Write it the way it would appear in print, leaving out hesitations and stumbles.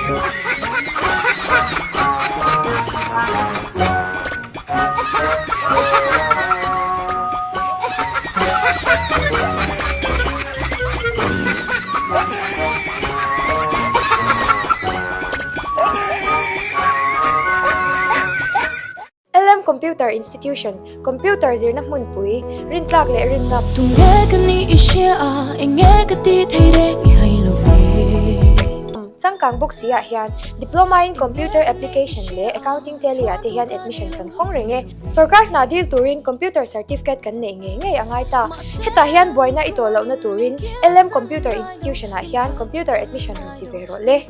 LM Computer Institution, Computer zirna hmunpui, rintlak leh rinngap. Tunge ka ni i hria a, enge ka ti thei reng i hai lo ve. Changkang bawk si ah hian Diploma in Computer Application leh Accounting Tally ah te hian admission kan hawng reng e. Sorkar hna dil turin Computer Certificate kan neih ngei ngei a ngai ta. Hetah hian buaina i tawh lohna turin LM Computer Institution ah hian Computer Admission rawn ti ve rawh le.